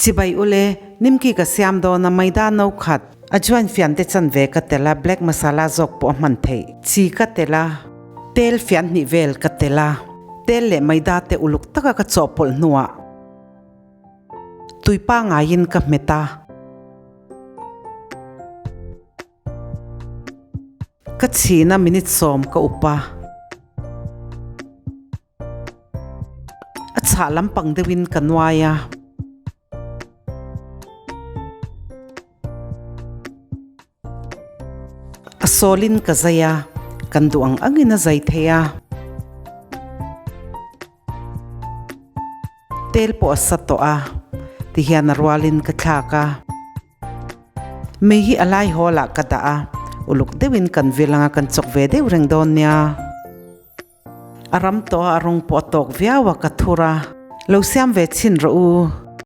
Chibai ule, nimki ka siam dawn a maida no khat. Ajwain fian te chan ve ka tel a, black masala zawk pawh a hman theih. Chi ka tel a, tel fian hnih vel ka tel a, tel leh maida te uluk taka ka chawhpawlh hnuah tui pangaiin ka hmet a. Ka chhina minute sawm ka up a. A chhah lampang deuhin ka nuai a. A sawlin ka zai a, kan duh ang angin a zai thei a. Tel pawh a sa tawh a, tihian a rualin ka thlak a. Mei hi a lai hawl ah ka dah a, uluk deuhin kan vil anga kan chawk ve deuh reng dawn nia. A ram tawh a, a rawng pawh a tawk viau a, ka thur a. Lo siam ve chhin rawh u.